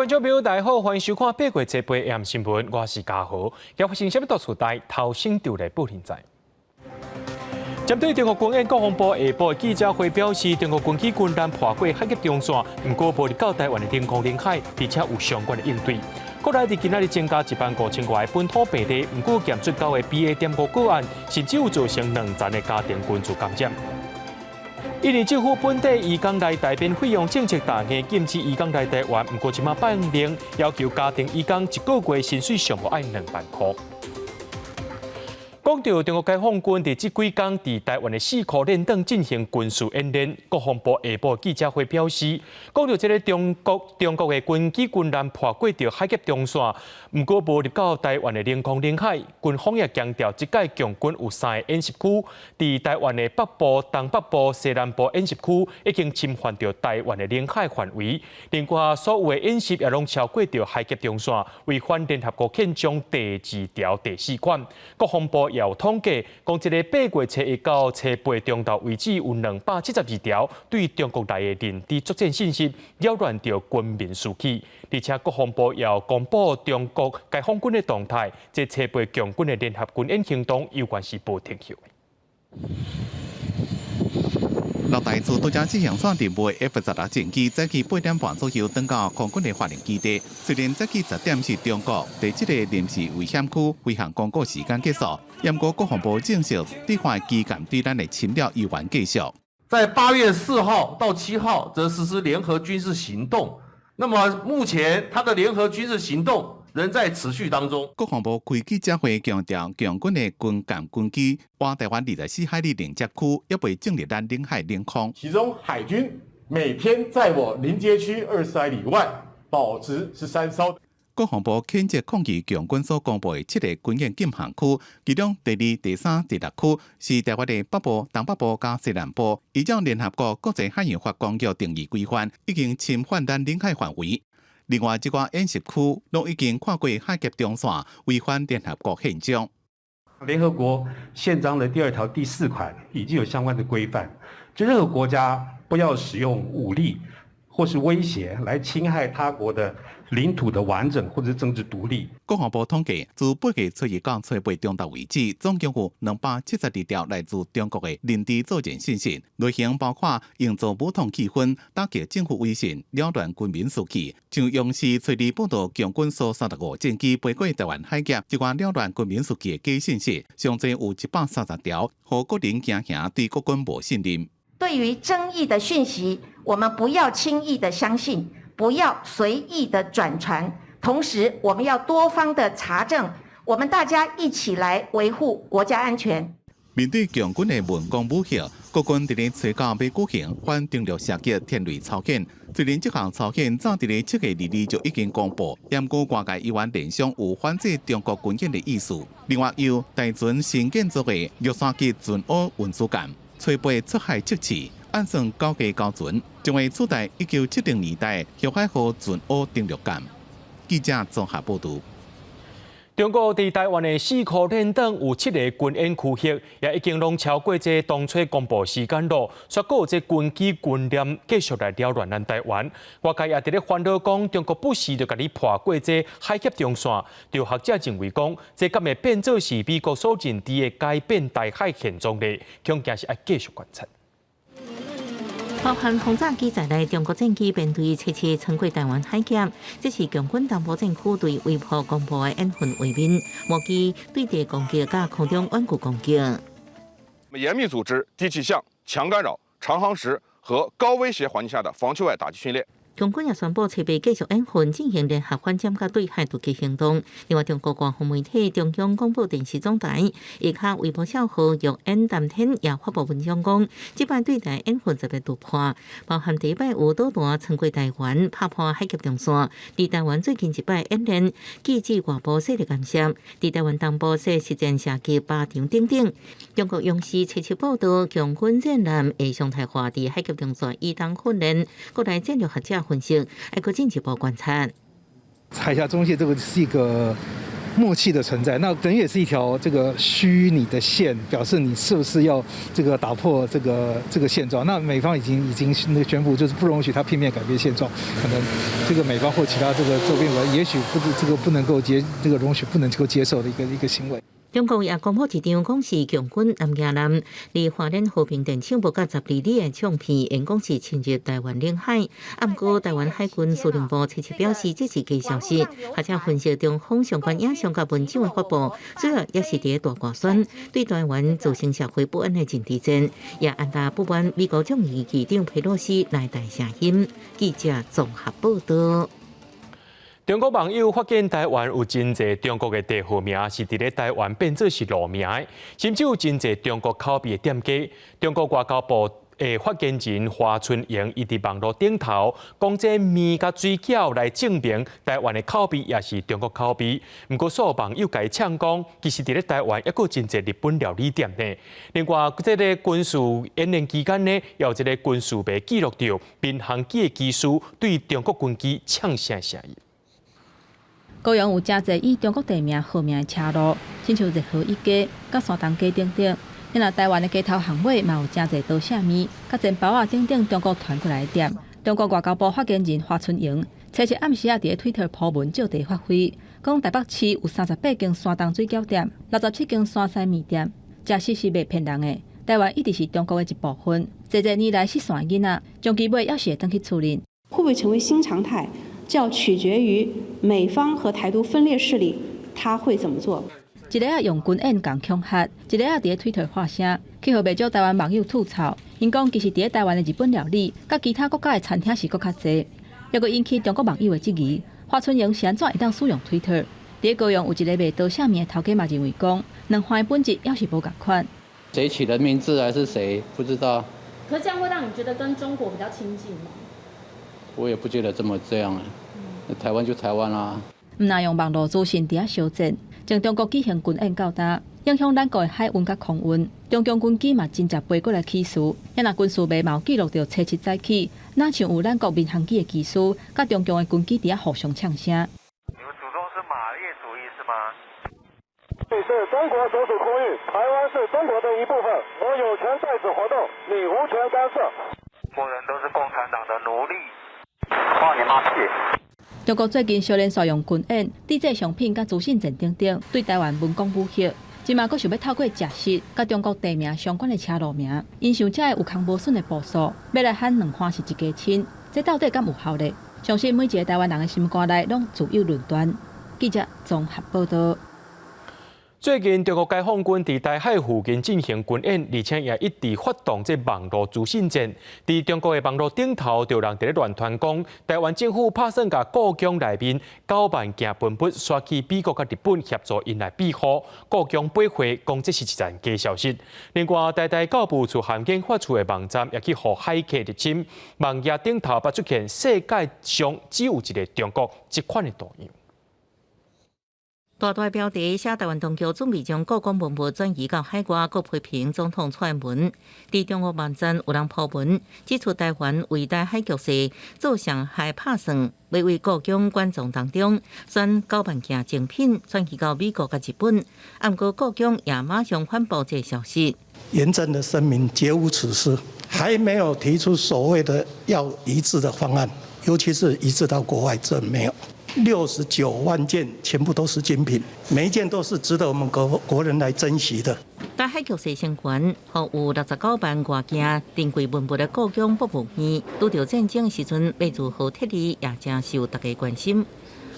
觀眾朋友，大家好，歡迎收看八月初八晚新聞，我是嘉豪。今發生啥物大事代，頭先就來報現在。針對中國軍演，國防部下晡記者會表示，中國軍機軍艦破過海峽中線，毋過無入到台灣的領空領海，而且有相關的應對。國內佇今仔日增加1萬5千外本土病例，毋過檢出九个 BA.5個案，甚至有造成兩層的家庭群聚感染。印尼政府本地移工來台免費用政策打壓禁止移工來台灣，毋過這馬放令要求家庭移工一個月薪水上無愛2萬箍。講到中國解放軍佇這幾工佇台灣的四箍練等進行軍事演練，國防部下晡記者會表示，講到這个中國的軍機軍艦破過著海峽中線，毋過無入到台灣的領空領海。軍方也強調，這擺共軍有三个演習區，佇台灣的北部、東北部、西南部演習區已經侵犯著台灣的領海範圍。另外，所有的演習也攏超過著海峽中線，違反聯合國憲章第二條第四款。國防部也有統計，講這个八月初一到初八中晝為止，有272條對中國來的認知作戰信息，擾亂著軍民士氣。而且國防部也有公布中國解放軍的動態，這初八共軍的聯合軍演行動猶原是無停歇的。六台自獨家執行線任務的 F-16戰機早起8點半左右轉到空軍的訓練基地。雖然早起10點是中國佇這个臨時危險區飛行公告時間結束，毋過國防部證實，對方機艦對咱的侵擾猶原繼續。在8月4號到7號，則實施聯合軍事行動。那麼目前，它的聯合軍事行動仍在持續當中。國防部開記者會強調，共軍的軍艦軍機倚台灣24海里連接區，猶未進入咱領海領空。其中海軍每天在我鄰接區20海里外保持13艘。國防部譴責抗議共軍所公布的七个軍演禁航區，其中第二、第三、第六區是台灣的北部、東北部佮西南部，依照聯合國國際海洋法公約定義規範，已經侵犯咱領海範圍。另外，這個演習區攏已經跨過海峽中線，違反聯合國憲章。聯合國憲章的第二條第四款已經有相關的規範，就任何國家不要使用武力或是威脅來侵害他國的領土的完整或者政治獨立。國防部統計，自八月初一到初八中晝為止，總共有272條來自中國的認知作戰信息，類型包括營造武統氣氛、打擊政府威信、擾亂軍民士氣。像央視初二報導，共軍蘇36戰機飛過台灣海峽，這款擾亂軍民士氣的假信息，上濟有130條，予國人驚嚇，對國軍無信任。對於爭議的訊息，我們不要輕易的相信，不要隨意的轉傳。同時，我們要多方的查證，我們大家一起來維護國家安全。面對共軍的文攻武嚇，國軍佇咧初九欲舉行反登陸射擊天雷操演。雖然這項操演早佇咧7月22就已經公布，毋過外界猶原聯想有反制中國軍演的意思。另外，由台船新建造的玉山級巡邏運輸艦，初八出海測試，按算9月交船，將會取代1970年代旭海號巡邏登陸艦。記者綜合報導。中國佇台灣的四箍練等有七个軍演區域，也已經攏超過這當初公布時間咯。煞閣有這軍機軍艦繼續來擾亂咱台灣。外界也佇咧煩惱講，中國不時就共你破過這海峽中線。有學者認為講，這敢會變做是美國所認知的改變台海現狀咧？恐驚是愛繼續觀察。包含轟炸機在內，中國戰機編隊齊齊穿過台灣海峽，這是共軍東部戰區對微博公布的演訓畫面。無機對地攻擊佮空中遠距攻擊。嚴密組織低氣象、強干擾、長航時和高威脅環境下的防區外打擊訓練。共軍也宣布初八繼續演訓，進行聯合反潛佮對海突擊行動。另外，中國官方媒體中央廣播電視總台以及微博帳號玉演藍天也發布文章講，這擺對台演訓特別突破，包含第一擺有導彈穿過台灣，拍破海峽中線。佇台灣最近一擺演練，機制外部勢力干涉，佇台灣東部設實戰射擊靶場等等。中國央視初七報導，共軍戰艦會常態化佇海峽中線以東訓練，國內戰略學者分析，愛閣進一步觀察。海峽中線這個是一個默契的存在。那等於也是一條這個虛擬的線，表示你是不是要這個打破這個現狀？那美方已經那宣布，就是不容許他片面改變現狀，可能這個美方或其他這個周邊國，也許不這個不能夠接這個容許不能夠接受的一個行為。中國也公布一張講是共軍南京艦離花蓮和平電廠無到12里的相片，𪜶講是侵入台灣領海。毋過台灣海軍司令部初次表示這是假消息，學者分析中方相關影像佮文章的發布，主要也是佇咧大外宣，對台灣造成社會不安的陣地戰，也按捺不滿美國眾議院議長佩洛西來台聲音。記者綜合報道。中國網友發現台灣有真濟中國的地號名是佇咧台灣變做是路名的，甚至有真濟中國口味的店家。中國外交部的發言人華春瑩伊佇網路頂頭講這麵佮水餃來證明台灣的口味也是中國口味。毋過所有網友共伊嗆講，其實佇咧台灣猶閣有真濟日本料理店呢。另外，這個軍事演練期間呢，也有一個軍事迷記錄著民航機的機師對中國軍機嗆聲聲音。高雄有誠濟以中國地名號名的車路，親像熱河一街、佮山東街等等。若台灣的街頭巷尾嘛有誠濟刀削麵、佮煎包仔等等中國傳過來的店。中國外交部發言人華春瑩，初七暗時仔佇咧推特 po 文借題發揮，講台北市有38間山東水餃店、67間山西麵店，食實是袂騙人的。台灣一直是中國的一部分，濟濟年來失散的囡仔，終其尾猶是會轉去厝裡。會不會成為新常態？就要取決於美方和台獨分裂勢力，他會怎麼做？一个仔用軍演共恐嚇，一個仔佇咧推特發聲，去予袂少台灣網友吐槽。𪜶講其實佇咧台灣的日本料理，佮其他國家的餐廳是閣較濟，猶閣引起中國網友的質疑。華春瑩是按怎會當使用推特？佇咧高雄有一個賣刀削麵的頭家嘛認為講，兩岸的本質猶是無仝款。誰取的名字還是誰不知道？可是這樣會讓你覺得跟中國比較親近嗎？我也不覺得這麼這樣啊，台灣就台灣啦。毋但用網路資訊佇遐相戰，從中國舉行軍演到今，影響咱國的海運佮空運，中共軍機嘛真濟飛過來起事，遐若軍事迷嘛有記錄著初七早起，若像有咱國民航機的機師，佮中共的軍機佇遐互相嗆聲。你們祖宗是馬列主義是嗎？這是中國所屬空域，台灣是中國的一部分，我有權在此活動，你無權干涉。中國人都是共產黨的奴隸。放你媽屁！中國最近相連續用軍演、鑄製商品、佮資訊戰等等，對台灣文攻武嚇。這馬閣想欲透過食食佮中國地名相關的車路名，𪜶想這會有空無損的步數，欲來喊兩岸是一家親，這到底敢有效咧？相信每一個台灣人的心肝內攏自有論斷。記者綜合報道。最近，中國解放軍佇台海附近進行軍演，而且也一直發動這網路資訊戰。佇中國的網路頂頭，就有人佇咧亂傳講，台灣政府拍算共故宮內面9萬件文物徙去美國佮日本協助𪜶來庇護。故宮駁回講這是一層假消息。另外，台大教務處和研發處的網站也去予駭客入侵，網頁頂頭捌出現世界上只有一个中國這款的圖樣。大大標題寫台灣當局準備將故宮文物轉移到海外，閣批評總統蔡英文。佇中國網站有人 po 文指出，台灣為台海局勢做上害拍算，欲為故宮館藏當中選9萬件精品轉移到美國佮日本。毋過故宮也馬上反駁這個消息。嚴正的聲明，絕無此事，還沒有提出所謂的要移置的方案，尤其是移置到國外，這沒有。69萬件全部都是精品，每一件都是值得我們國國人來珍惜的。台海局勢升懸，予有69萬外件珍貴文物的故宮博物院，拄著戰爭時陣欲如何撤離，也誠受大家關心。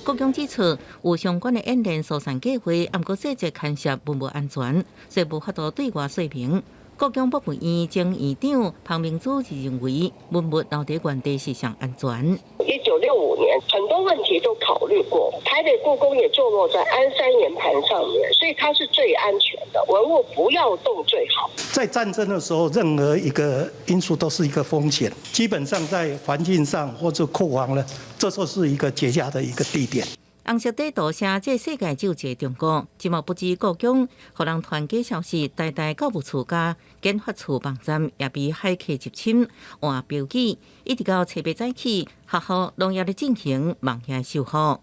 故宮指出，有相關的演練疏散計劃，毋過細節牽涉文物安全，所以無法度對外說明。故宮博物院前院長彭明珠就認為，文物留佇原地是上安全。1965年，很多問題都考慮過，台北故宮也坐落在安山岩盤上面，所以它是最安全的，文物不要動最好。在戰爭的時候，任何一個因素都是一個風險，基本上在環境上或者庫房呢，這就是一個絕佳的一個地點。紅色底圖寫這世界只有一个中國，這馬不止故宮，予人傳假消息，台大教務處佮研發處網站也被駭客入侵，換標記，一直到初八早起，學校攏猶咧進行網頁修復。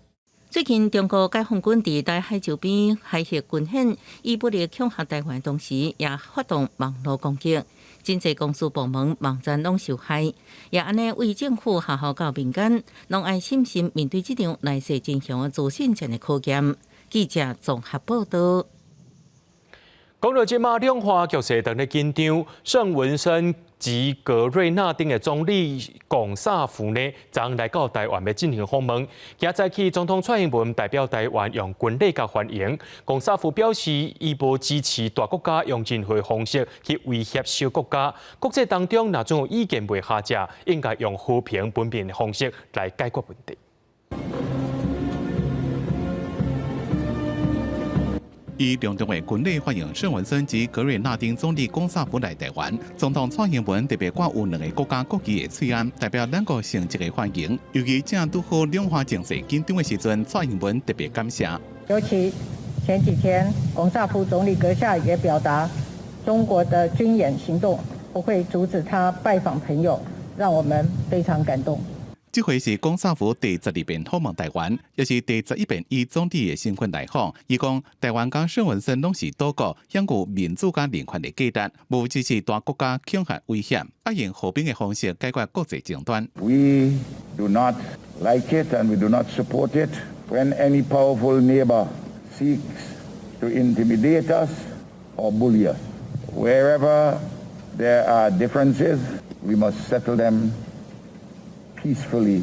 最近，中國解放軍佇台海周邊海域軍演，以武力恐嚇台灣，同時也發動網路攻擊，真濟公司部門網站攏受害。也按呢，對政府、學校到民間，攏愛審慎面對這場來勢真強的資訊戰的考驗。記者綜合報道。講到這馬兩岸局勢當咧緊張，聖文森及格瑞納丁的總理龔薩福呢，昨來到台灣欲進行訪問。今早起，總統蔡英文代表台灣用軍禮共歡迎。龔薩福表示，伊無支持大國家用任何方式去威脅小國家。國際當中若總有意見袂合者，應該用和平文明的方式來解決問題。以隆重的軍禮歡迎聖文森及格瑞納丁總理龔薩福來台灣。總統蔡英文特別掛有兩个國家國旗的喙罨，代表兩國誠摯的歡迎。尤其正拄好兩岸情勢緊張的時陣，蔡英文特別感謝。尤其前幾天，龔薩福總理閣下也表達，中國的軍演行動不會阻止他拜訪朋友，讓我們非常感動。這回是龔薩福第12遍訪問台灣，也是第11遍以總理的身份來訪。伊講台灣佮聖文森攏是島國，享有民主佮人權的價值，無支持大國家恐嚇威脅，愛用和平的方式解決國際爭端。 We do not like it and we do not support it when any powerful neighbor seeks to intimidate us or bully us. Wherever there are differences, we must settle them peacefully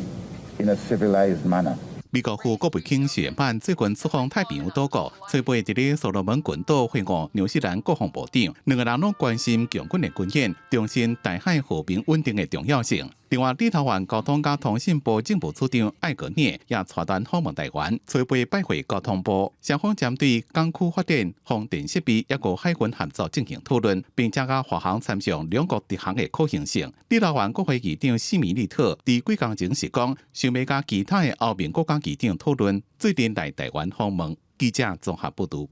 in a civilized manner. 美國副國務卿謝曼最近出訪太平洋島國，初八佇咧所羅門群島會晤紐西蘭國防部長，兩个人攏關心共軍的軍演，重申台海和平穩定的重要性。另外，立陶宛交通佮通信部政務次長艾格涅也率團訪問台灣，初八拜會交通部，雙方針對港區發展、風電設備抑閣海軍合作進行討論，並且佮華航參詳兩國直航的可行性。立陶宛國會議長史米利特佇幾工前是講，想欲佮其他的歐盟國家議長討論，做陣來台灣訪問。記者綜合報導。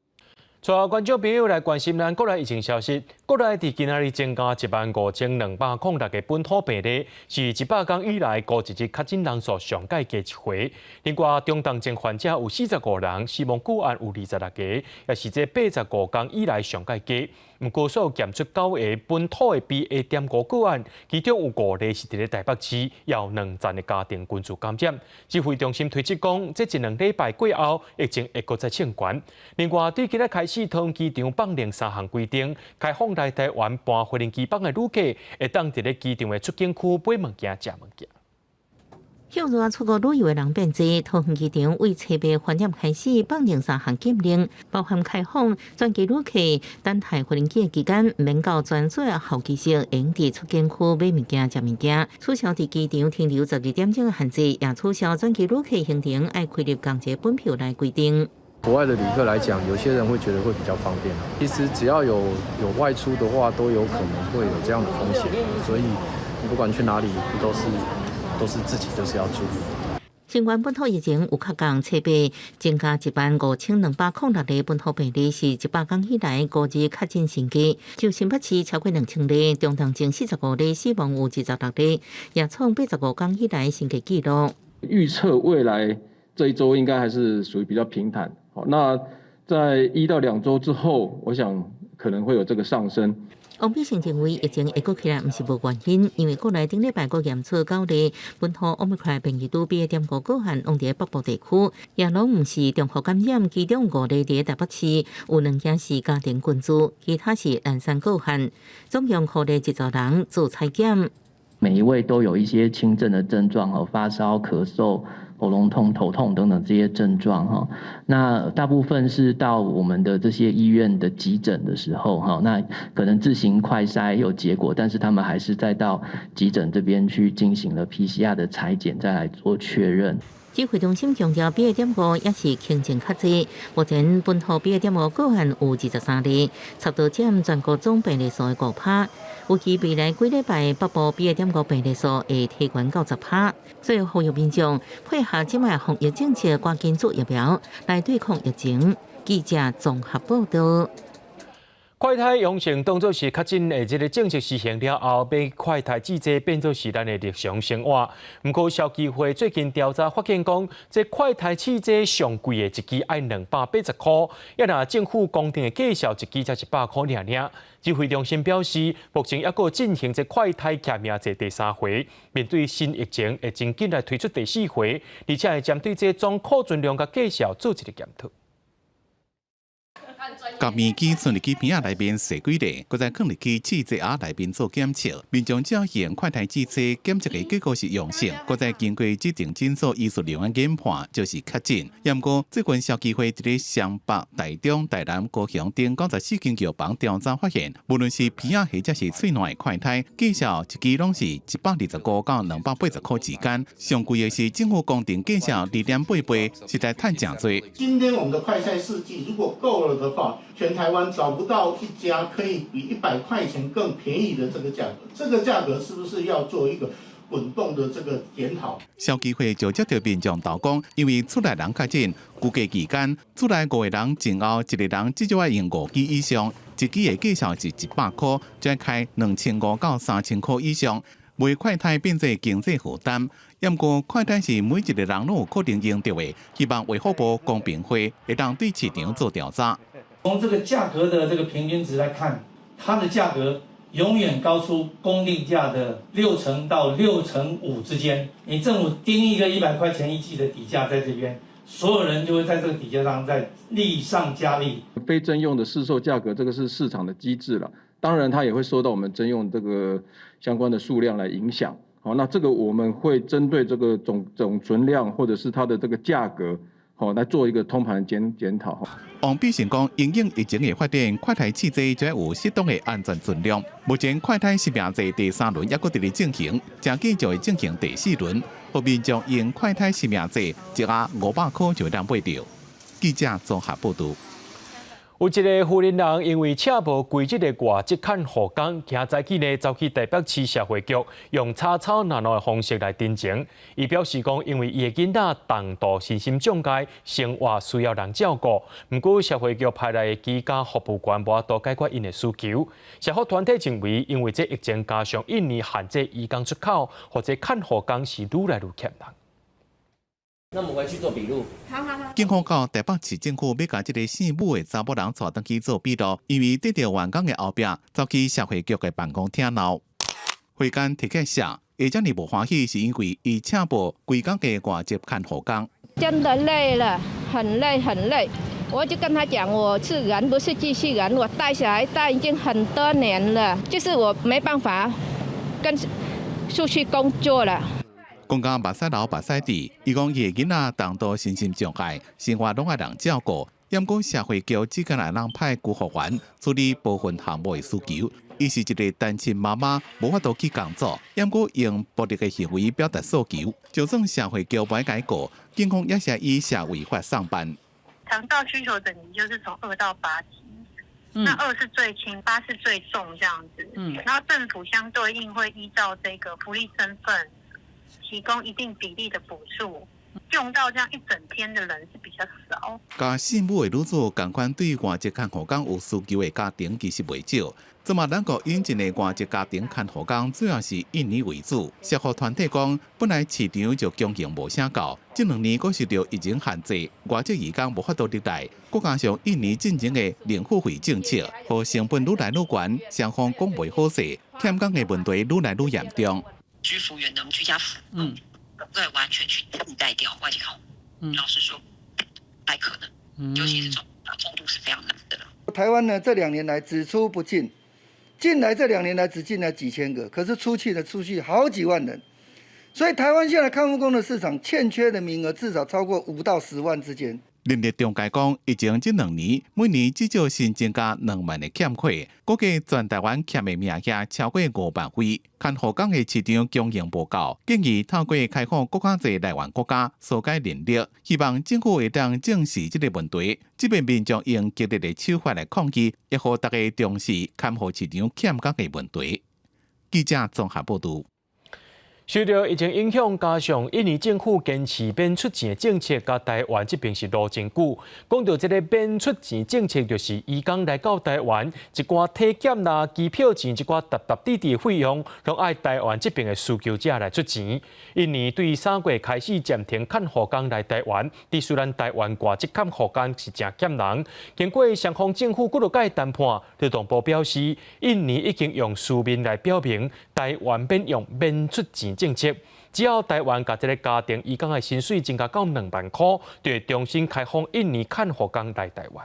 帶觀眾朋友來關心咱國內疫情消息。國內佇今仔日增加15,206個本土病例，是100天以來孤一日確診人數上蓋低一回。另外，中重症患者有45人，死亡個案有26個，也是這85天以來上蓋低。毋過，所有檢出九个本土的 BA.5個案，其中有五例是佇咧台北市，也有兩層的家庭群聚感染。指揮中心推測講，這一兩禮拜過後，疫情會閣再升懸。另外，對今仔開始，桃園機場放寬三項規定，開放來台灣搬飛行機房的旅客，會當佇咧機場的出境區買物件、食物件。歇熱出國旅遊的人變濟，桃園機場為初八翻點開始放寬三項禁令，包含開放轉機旅客等待飛行機的期間，免到專屬的候機室，會用佇出境區買物件、食物件，取消佇機場停留12點鐘的限制，也取消轉機旅客行程愛開立仝一个本票來規定。國外的旅客來講，有些人會覺得會比較方便。其實只要有外出的話，都有可能會有這樣的風險，所以你不管去哪裡，都是自己就是要注意。新冠本土疫情有較降，初八增加15,206例本土病例，是100天以來孤日確診新低。就新北市超過2000例，中重症45例，死亡有26例，也創85天以來新低紀錄。預測未來這一周應該還是屬於比較平坦。好，那在1到2周之後，我想可能會有這個上升。王必勝認為疫情會閣起來，毋是無原因，因為國內頂禮拜閣驗出九例本土奧密克戎變異株 BA.5個案，攏佇北部地區，也攏毋是重複感染，其中五例佇台北市，有兩件是家庭群聚，其他是零散個案，總共予21人做採檢。每一位都有一些輕症的症狀，哦，發燒、咳嗽、喉嚨痛、頭痛等等這些症狀，哈。那大部分是到我們的這些醫院的急診的時候，哈，那可能自行快篩有結果，但是他們還是再到急診這邊去進行了 PCR 的採檢，再來做確認。指揮中心強調，BA.5也是輕症較濟。目前本土 BA.5個案有23例，差不多佔全國總病例數的5趴。預計未來幾禮拜北部 BA.5病例數會提懸到10趴，所以呼籲民眾配合這擺防疫政策，趕緊注疫苗來對抗疫情。記者綜合報道。快篩陽性當作是確診的這個正式實行了後，買快篩試劑變做是咱的日常生活。毋過消基會最近調查發現，講這快篩試劑上貴的一支愛280塊，抑若政府公定的價數一支才100箍爾爾。指揮中心表示，目前猶閣進行這快篩實名制第三回，面對新疫情會真緊來推出第四回，而且會針對這總庫存量佮價數做一個檢討。共棉機存入去瓶仔內面洗幾下，閣再囥入去試劑盒內面做檢測。民眾只要用快篩試劑檢測的結果是陽性，閣再經過指定診所醫術人員研判，就是確診。毋過最近消基會佇咧雙北、台中、台南、高雄等94間藥房調查發現，無論是鼻仔或者是喙內的快篩，價數一支攏是125塊到280塊之間。上貴的是政府公定價數2.8倍，實在趁誠濟。今天我們的快篩試劑如果夠了的話，全台灣找不到一家可以比100塊錢更便宜的這個價格，這個價格是不是要做一個滾動的這個檢討？消基會就接著民眾投講，因為厝內人確診，居家期間厝內五個人前後一個人至少愛用五支以上，一支的價數是100塊，就愛開2500到3000塊以上。賣快篩變做經濟負擔，毋過快篩是每一個人攏有可能用著的，希望衛福部公平會會當對市場做調查。從這個價格的這個平均值來看，它的價格永遠高出公定價的6成到6成5之間。你政府釘一個100塊錢一劑的底價在這邊，所有人就會在這個底價上再利上加利。非徵用的市售價格，這個是市場的機制了。當然，它也會受到我們徵用這個相關的數量來影響。好，那這個我們會針對這個總存量或者是它的這個價格，好來做一個通盤檢討。王必勝講，因應疫情的發展，快篩試劑就有適當的安全存量。目前快篩實名制第三輪猶閣佇咧進行，誠緊就會進行第四輪。予民眾用快篩實名制，一盒500塊就會當買著。記者綜合報導。有一个雲林人因為請無規日的外籍看護工，今早起呢走去台北市社會局，用吵吵鬧鬧的方式來陳情。伊表示講，因為伊的囡仔重度身心障礙，生活需要人照顧。毋過社會局派來的居家服務員無法度解決𪜶的需求。社福團體認為，因為這疫情加上印尼限制移工出口，予這看護工是愈來愈欠人。那我們回去做筆錄。好好好。警方到台北市政府欲共這个姓武的查某人帶轉去做筆錄，因為佇著員工的後壁走去社會局的辦公廳鬧。會間提起寫，會遮爾無歡喜，是因為伊請無規工的外籍看護工。真的累了，很累很累。我就跟他講，我是人，不是機器人。我帶小孩帶已經很多年了，就是我沒辦法跟出去工作了。講甲目屎流目屎滴，伊講伊的囡仔重度身心障礙，生活攏愛人照顧。毋過社會局只敢若通派居服員處理部分項目的需求。伊是一个單親媽媽，無法度去工作，毋過用暴力的行為表達訴求。就算社會局無共伊告，警方也是以社違法送辦。長照需求等級就是從2到8級，那2是最輕，8是最重這樣子。然後政府相對應會依照這個福利身份，提供一定比例的補助，用到這樣一整天的人是比較少。佮姓武的女子仝款對外籍看護工有需求的家庭其實袂少。這馬咱國引進的外籍家庭看護工主要是印尼為主。社福團體講，本來市場就供應無啥夠，這兩年閣受著疫情限制，外籍移工無法度入來，閣加上印尼進前的零付費政策，予成本愈來愈懸，雙方講袂好勢，欠工的問題愈來愈嚴重。居服員的居家服務，對，完全去替代掉外籍看護，老實說，不太可能，尤其是中度是非常難的。台灣呢，這兩年來只出不進，進來這兩年來只進來幾千個，可是出去的出去好幾萬人，所以台灣現在看護工的市場欠缺的名額至少超過5到10萬之間。人力中介講，疫情這兩年每年至少新增加2萬的欠缺，估計全台灣欠的名額超過5萬位。看護工的市場供應無夠，建議透過開放閣較濟來源國家疏解人力，希望政府會當正視這個問題。這邊民眾用激烈的手法來抗議，也予大家重視看護市場欠工的問題。記者綜合報導。受著疫情影響，加上印尼政府堅持免出錢政策，佮台灣這邊是攏真久。講著這个免出錢政策，就是移工來到台灣，一寡體檢啦、機票錢、一寡沓沓滴滴費用，攏愛台灣這邊的需求者來出錢。印尼對3月開始暫停看護工來台灣，致使咱台灣外籍看護工是誠欠人。經過雙方政府幾落擺談判，勞動部表示，印尼已經用書面來表明，台灣免用免出錢政策，只要台灣共這个家庭移工的薪水增加到2萬箍，就會重新開放印尼看護工來台灣。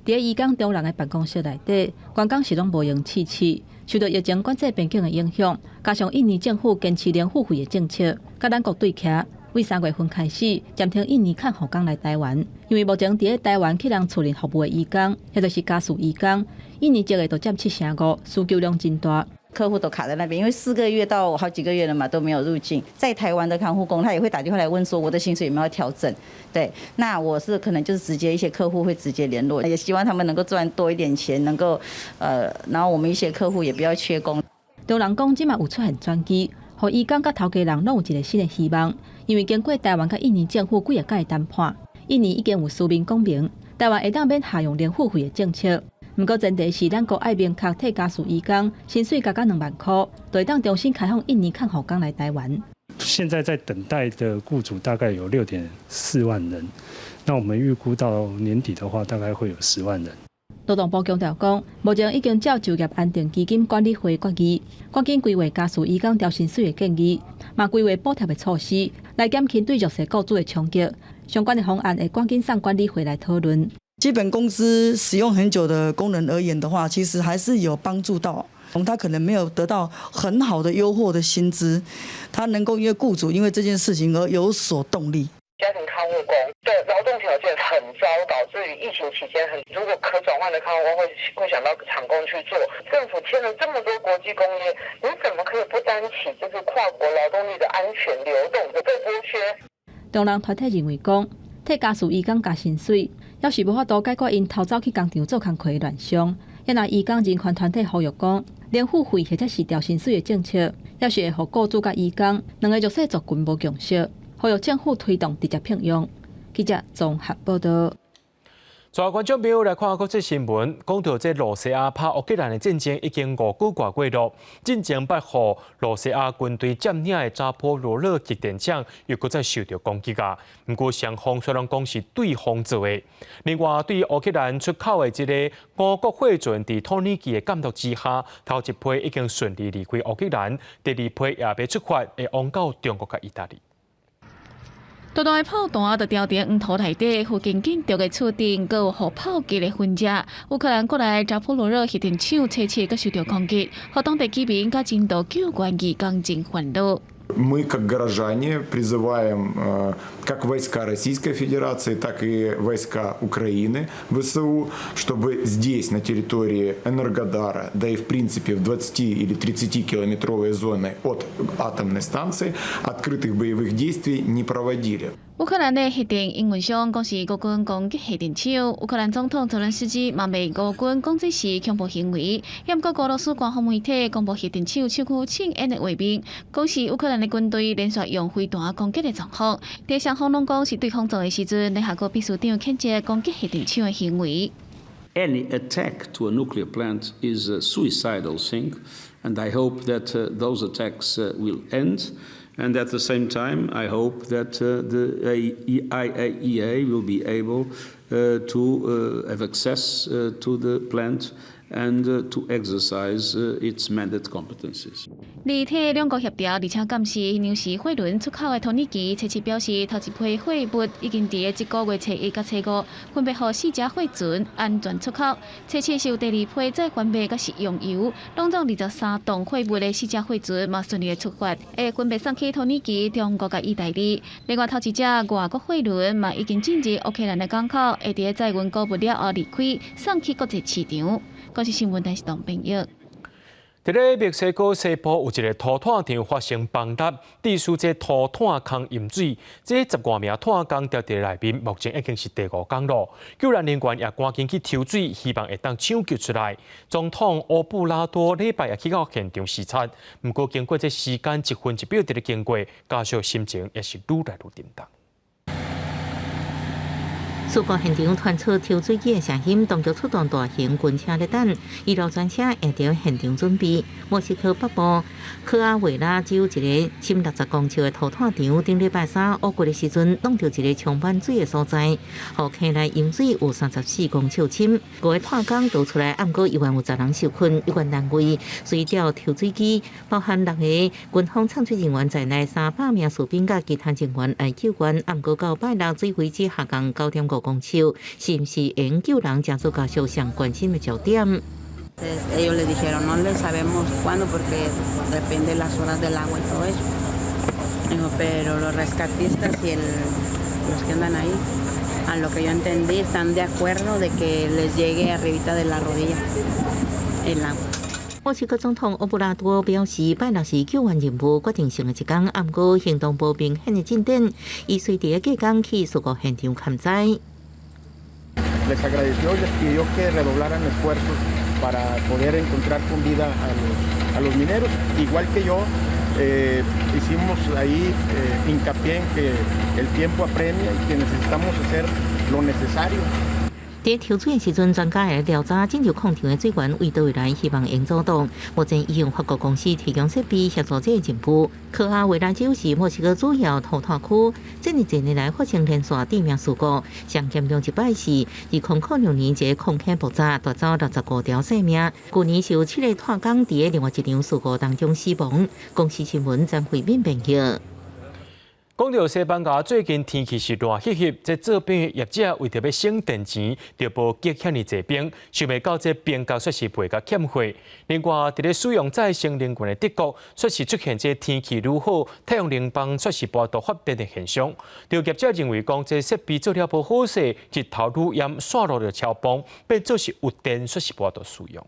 佇移工中人的辦公室內底，員工是攏無閒試試。受著疫情管制邊境的影響，加上印尼政府堅持零付費的政策，佮咱國對徛，對3月份開始暫停印尼看護工來台灣，因為目前佇咧台灣去人厝裡服務的移工，也就是家事移工，印尼籍的就佔75%，需求量真大。客戶都卡在那邊，因為4個月到好幾個月了嘛，都沒有入境。在台灣的看護工，他也會打電話來問說，我的薪水有沒有調整？對，那我是可能就是直接一些客戶會直接聯絡，也希望他們能夠賺多一點錢，能夠，然後我們一些客戶也不要缺工。中人講，這馬有出現轉機，予移工佮頭家人攏有一个新的希望，因為經過台灣佮印尼政府幾仔擺談判，印尼已經有書面講明，台灣會當免下用零付費的政策。毋過前提是咱國愛明確替家事移工薪水加到2萬箍，就會當重新開放印尼看護工來台灣。現在在等待的僱主大概有6.4萬人，那我們預估到年底的話，大概會有10萬人。勞動部強調講，目前已經照就業安定基金管理會決議，趕緊規劃家事移工調薪水的建議，嘛規劃補貼的措施，來減輕對弱勢僱主的衝擊。相關的方案會趕緊送管理會來討論。基本工資使用很久的工人而言的話，其實還是有幫助到。他可能沒有得到很好的優厚的薪資，他能夠因為僱主因為這件事情而有所動力。家庭看護工的勞動條件很糟，導致於疫情期間很，如果可轉換的看護工會想到長工去做。政府簽了這麼多國際公約，你怎麼可以不擔起就是跨國勞動力的安全流動的被剝削？中人團體認為講，替家事移工加薪水，猶是無法度解決𪜶偷走去工廠做工課的亂象。也若移工人權團體呼籲講，零付費或者是調薪水的政策，猶是會予僱主佮移工兩个弱勢族群無共識，呼籲政府推動直接聘用。記者綜合報道。帶觀眾朋友來看國際新聞，講著這羅西亞拍烏克蘭的戰爭已經5個外月囉。進前捌予羅西亞軍隊佔領的扎波羅熱核電廠又閣再受著攻擊啊！毋過雙方雖然講是對方做的。另外，對烏克蘭出口的這个五穀貨船，佇土耳其的監督之下，頭一批已經順利離開烏克蘭，第二批也欲出發，會往到中國佮意大利。大大的炮彈就掉佇黃土內底，附近建築的厝頂，閣有予炮擊的痕跡。烏克蘭國內扎波羅熱核電廠初七閣受著攻擊，予當地居民佮人道救援義工真煩惱。 Мы, как горожане, призываем как войска Российской Федерации, так и войска Украины, ВСУ, чтобы здесь, на территории Энергодара, да и в принципе в 20 или 30 километровой зоны от атомной станции, открытых боевых действий не проводили. 烏克蘭的核電營運商講是俄軍攻擊核電廠，烏克蘭總統澤倫斯基嘛罵俄軍講這是恐怖行為。毋過俄羅斯官方媒體公布核電廠廠區青煙的畫面，講是烏克蘭的軍隊連續用飛彈攻擊的狀況。佇雙方攏講是對方做的時陣，聯合國秘書長譴責攻擊核電廠的行為。 Any attack to a nuclear plant is a suicidal thing, and I hope that those attacks will end. And at the same time, I hope that the IAEA will be able to have access to the plant and to exercise its mandate competencies. 立體兩國協調，而且監視糧食貨輪出口的土耳其，初七表示，頭一批貨物已經佇這個月初一佮初五分別予四隻貨船安全出口。初七是有第二批載帆麥佮食用油，攏總23噸貨物的四隻貨船嘛順利的出發，會分別送去土耳其、中國佮意大利。另外，頭一隻外國貨輪嘛已經進入烏克蘭的港口，會佇載運穀物了後離開，送去國際市場。國視新聞電視董編譯。佇咧墨西哥西部有一个塗炭場發生崩塌，致使這塗炭坑淹水，這十外名炭工牢佇內面，目前已經是第五工咯。救援人員也趕緊去抽水，希望會當搶救出來。總統歐布拉多禮拜也去到現場視察，毋過經過這時間一分一秒佇咧經過，家屬心情也是愈來愈沉重。事故現場傳出抽水機的聲音，當局出動大型軍車咧等，醫療專車也佇現場準備。墨西哥北部科阿維拉州一个深60公尺的塗炭場，頂禮拜三烏過的時陣，弄著一个充滿水的所在，予坑內淹水有34公尺深。五个炭工逃出來，毋過猶原有10人受困。有關單位隨調抽水機，包含六个軍方送水人員在內，300名士兵佮其他人員來救援。毋過到拜六水位只下降9.5公尺，是毋是會救人，成做家屬上關心的焦點。 Ellos les dijeron, no les sabemos cuándo porque depende las horas del agua y todo eso. Dijo, pero los rescatistas y los que andan ahí, a lo que yo entendí, están de acuerdo de que les llegue arribita de la rodilla el agua. 墨西哥總統歐布拉多表示，拜六是救援任務決定性的一工，毋過行動無明顯的進展。伊隨佇隔工去事故現場勘災。 Les agradeció y les pidió que redoblaran esfuerzos para poder encontrar con vida a los mineros. Igual que yo, hicimos ahí hincapié en que el tiempo apremia y que necesitamos hacer lo necesario. 佇抽水的時陣，專家會調查進入礦場的水源為佗位來，希望會做到。目前已用法國公司提供設備協助這个任務。科阿維拉州是墨西哥主要塗炭區，這爾濟年來發生連續致命事故，上嚴重一擺是2006年一个礦坑爆炸，奪走65條性命。舊年是有七个炭工佇另外一場事故當中死亡。公視新聞張惠敏編譯。講到西班牙最近天氣是熱翕翕，這做冰的業者為著欲省電錢，就無結遐爾濟冰，想袂到這冰角煞是賣共欠貨。另外，佇咧使用再生能源的德國，煞是出現這天氣愈好，太陽能板煞是無法度發電的現象。著業者認為講，這設備做了無好勢，日頭愈炎，線路就超崩，變做是有電煞是無法度使用。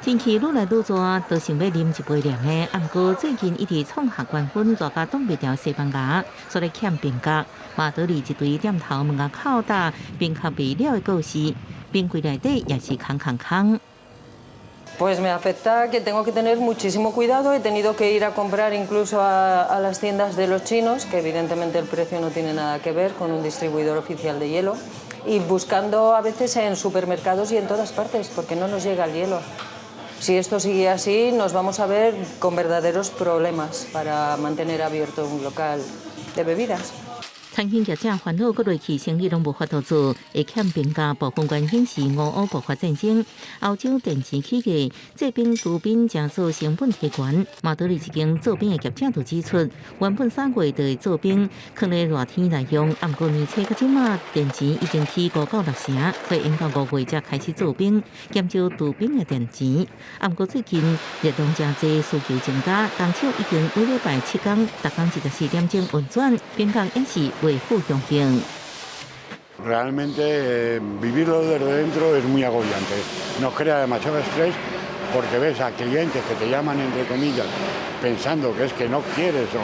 天氣愈來愈熱，都想欲啉一杯涼的。毋過最近一直創下高溫，熱甲擋袂牢西班牙，煞咧欠冰角。馬德里一堆店頭門仔口搭冰角賣了的告示，冰櫃內底也是空空空。 Pues me afecta que tengo que tener muchísimo cuidado. He tenido que ir a comprar incluso a las tiendas de los chinos, que evidentemente el precio no tiene nada que ver con un distribuidor oficial de hielo, y buscando a veces en supermercados y en todas partes, porque no nos llega el hielo. Si esto sigue así, nos vamos a ver con verdaderos problemas para mantener abierto un local de bebidas. 餐飲業者煩惱，閣落去生意攏無法度做，會欠冰價。部分原因是俄烏爆發戰爭，歐洲電池起價，製冰除冰成做成本提懸。馬德里一間做冰的業者就指出，原本3月就會做冰，囥咧熱天來用，毋過年初到這馬電池已經起5到6成，所以𪜶到5月才開始做冰，減少除冰的電池。毋過最近熱量誠濟，需求增加，工廠已經每禮拜7工，逐工24點鐘運轉，冰角也是維護供應。 Realmente vivirlo desde dentro es muy agobiante. Nos crea demasiado estrés porque ves a clientes que te llaman entre comillas pensando que es que no quieres o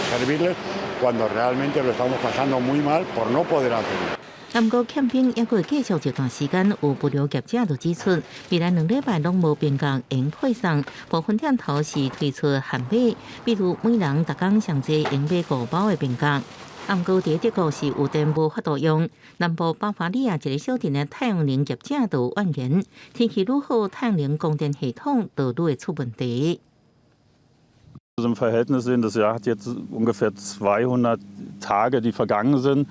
servirles cuando realmente lo estamos pasando muy mal por no poder hacerlo. 毋過欠冰猶閣會繼續一段時間，有物流業者就指出，未來2禮拜攏無冰角會配送，部分店頭是推出限買，比如每人逐工上濟會買5包的冰角。毋過佇德國是有電無法度用，南部巴伐利亞一個小鎮的太陽能業者就怨言，天氣愈好，太陽能供電系統就愈會出問題。 Im Verhältnis sehen, das Jahr hat jetzt ungefähr 200 Tage, die vergangen sind,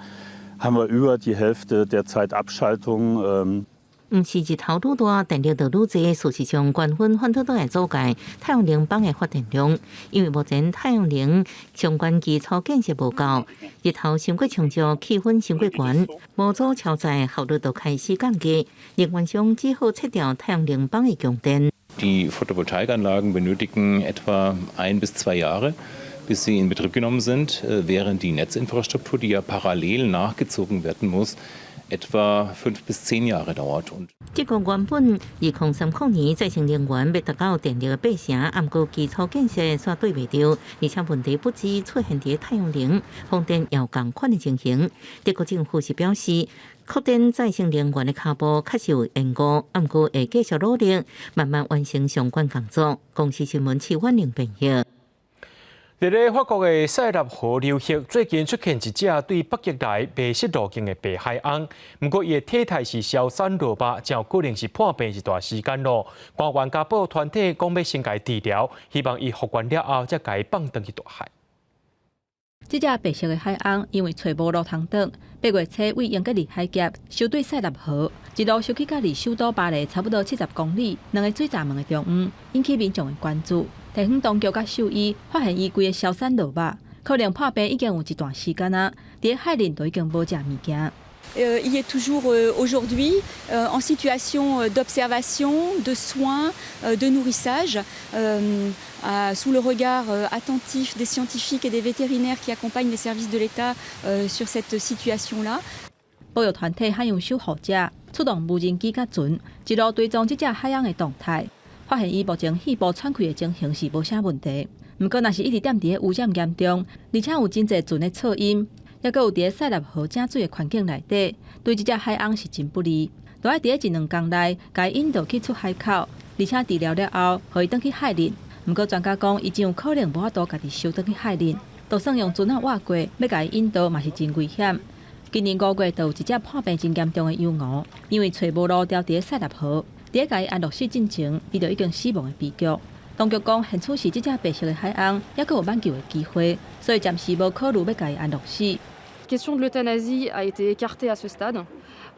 haben wir über die Hälfte der Zeit Abschaltung. 毋是日頭愈大，電力就愈濟。事實上，高溫反倒都會阻礙太陽能板的發電量，因為目前太陽能相關基礎建設無夠，日頭傷過充足，氣溫傷過懸，模組超載，效率就開始降低。能源商只好切掉太陽能板的供電。 Die Photovoltaikanlagen benötigen etwa 1 bis 2 Jahre, bis sie in Betrieb genommen sind, während die Netzinfrastruktur, die ja parallel nachgezogen werden muss, etwa 5 bis 10 Jahre dauert. 這個原本2030年再生能源欲達到電力的八成，毋過基礎建設煞對袂著，而且問題不止出現佇太陽能、風電也有仝款的情形。德國政府是表示，擴展再生能源的跤步確實有延誤，毋過會繼續努力，慢慢完成相關工作。公視新聞徐婉玲編譯。佇咧法國的塞納河流域，最近出現一隻對北極來迷失路徑的白海鵪。毋過，伊的體態是消散落肉，真有可能是破病一段時間囉。官員佮保育團體講欲先共伊治療，希望伊復原了後，才共伊放轉去大海。這隻白色的海鵪因為揣無路通轉，8月初對英吉利海峽相對塞納河，一路游去佮離首都巴黎差不多70公里，兩个水閘門的中央，引起民眾的關注。地方當局佮獸醫發現伊規个消散落肉，可能破病已經有一段時間啊，佇海裡都已經無食物件。 Il est toujours aujourd'hui en situation d'observation, de soins, de nourrissage, sous le regard attentif des scientifiques et des vétérinaires qui accompagnent les services de l'État sur cette situation-là. 保育團體海洋守護者出動無人機佮船，一路追蹤這隻海鵪的動態，發現伊目前肺部喘氣的情形是無啥問題。毋過，若是一直踮佇咧污染嚴重，而且有真濟船的噪音，抑閣有佇咧塞納河井水的環境內底，對這隻海鵪是真不利。著愛佇咧一兩工內，共伊引導去出海口，而且治療了後，予伊轉去海裡。毋過專家講，伊真有可能無法度家己游轉去海裡，就算用船仔倚過，欲共伊引導嘛是真危險。今年5月，就有一隻破病真嚴重的羊鵪，因為揣無路牢佇咧塞納河，佇咧共伊安樂死進前，伊就已經死亡的悲劇。當局講，現此時這隻白色的海鵪猶閣有挽救的機會，所以暫時無考慮欲共伊安樂死。 Question de l'euthanasie a été écartée à ce stade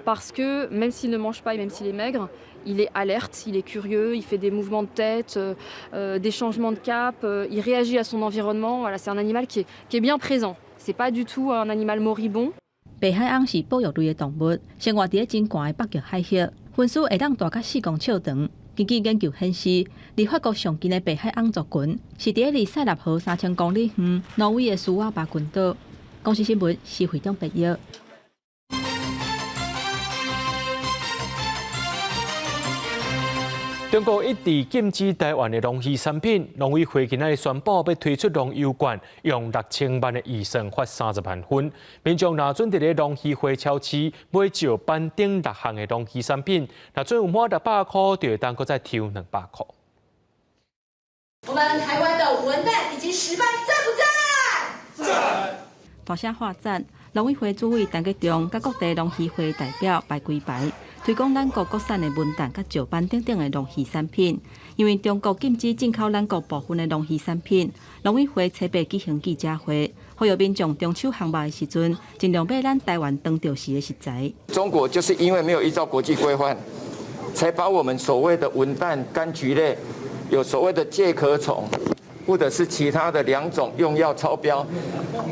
parce que même s'il ne mange pas et même s'il est maigre, il est alerte, il est curieux, il fait des mouvements de tête, des changements de cap, il réagit à son environnement. Voilà, c'est un animal qui est bien présent. C'est pas du tout un animal moribond. 白海鵪是保育類的動物，生活佇咧真寒的北極海域，鳞須會當大甲4公尺長。根據研究顯示，離法國上近的白海鵪族群是佇咧離塞納河3000公里遠挪威的蘇瓦巴群島。公視新聞施會長編譯。中國一直禁止台灣的農漁產品，農委會今仔日宣布欲推出農優券，用6000萬的預算發30萬份。民眾若準佇咧農漁會超市買石斑等六項的農漁產品，若準有滿600箍，就會當閣再抽200箍。我們台灣的文旦以及石斑讚不讚？讚！大聲喊讚！農委會主委陳吉仲佮各地農漁會代表排規排，推廣咱國國產的文旦佮石斑等等的農漁產品。因為中國禁止進口咱國部分的農漁產品，農委會初八舉行記者會，呼籲民眾中秋烘肉的時陣，盡量買咱台灣當著時的食材。中國就是因為沒有依照國際規範，才把我們所謂的文旦、柑橘類，有所謂的介殼蟲，或者是其他的兩種用藥超標，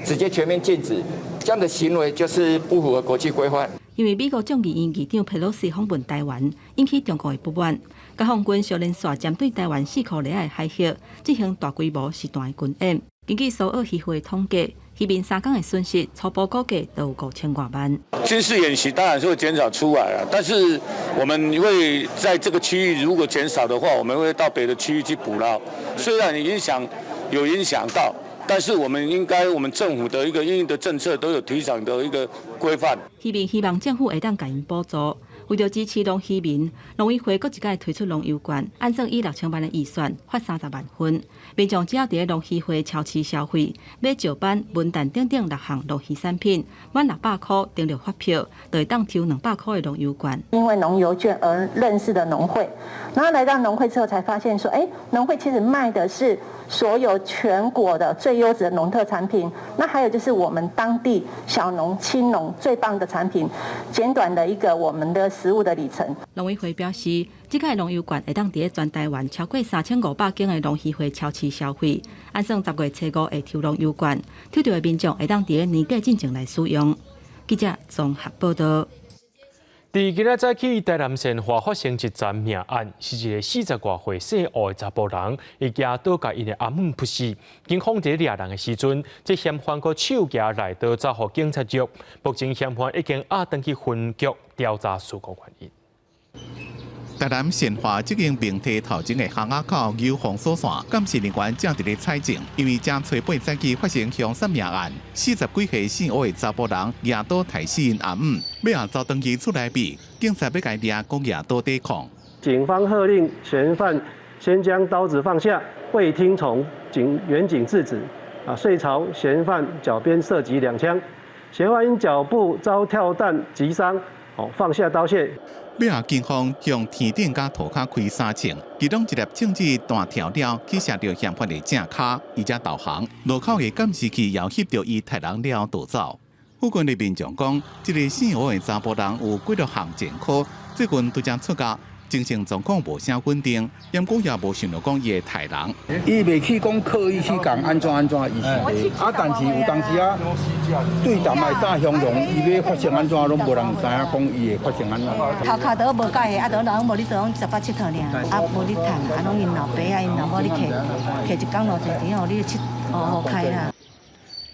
直接全面禁止。這樣的行為就是不符合國際規範。因為美國眾議院議長佩洛西訪問台灣，引起中國的不滿。解放軍相連續針對台灣四箍里的海域進行大規模實彈的軍演。根據蘇澳漁會統計，漁民3工的損失初步估計都有5000外萬。軍事演習當然是會減少出來啦，但是我們會在這個區域如果減少的話，我們會到別的區域去捕撈。雖然影響有影響到。但是我們應該，我們政府的一個因應的政策都有提早的一個規範。漁民希望政府會當共𪜶補助，為著支持農漁民，農委會閣一擺推出農優券，按算以6000萬的預算發30萬份，民眾只要佇咧農漁會超市消費，買石斑、文旦等等六項農漁產品，滿600箍登錄發票，就會當抽200箍的農優券。因為農遊券而認識的農會，然後來到農會之後，才發現說，農會其實賣的是所有全國的最優質的農特產品，那還有就是我們當地小農、青農最棒的產品，簡短的一個我們的食物的里程。農委會表示，這擺農優券會當佇咧全台灣超過3500間的農漁會超市消費，按算10月初5會抽農優券，抽著的民眾會當佇咧年底進前來使用。記者綜合報導。佇今仔早起，台南善化發生一樁命案，是一个四十外歲姓吳的查埔人，伊舉刀共𪜶的阿姆撲死。警方佇掠人的時陣，這嫌犯閣手舉內刀走予警察局。目前嫌犯已經押轉去分局調查事故原因。台南善化這間明體頭前的巷仔口有封鎖線，監視人員正佇咧採證，因為這初八早起發生兇殺命案，四十幾歲姓吳的查埔人舉刀刣死𪜶阿姆，尾仔走轉去厝內面，警察欲共伊掠，閣舉刀抵抗。警方喝令嫌犯先將刀子放下，未聽從警員警制止，遂朝嫌犯腳邊射擊兩槍，嫌犯因腳部遭跳彈擊傷，放下刀械。尾仔警方向天頂佮塗跤開三槍，其中一粒槍子彈跳了，去射著嫌犯的正跤，伊才投降。路口的監視器也翕著伊刣人了後逃走。附近的民眾講，這个姓吳的查埔人有幾落項前科，最近拄才出獄，精神狀況無啥穩定，毋過也無想著講伊會刣人。伊袂去講刻意去講按怎按怎，伊是袂。但是有當時啊，對淡仔啥形容，伊欲發生按怎，攏無人知影講伊會發生按怎。頭殼都無介意，都人無咧做，攏食飽𨑨迌爾，無咧趁，攏𪜶老爸啊，𪜶老母咧摕，摕一工偌濟錢，予你佚好好開啦。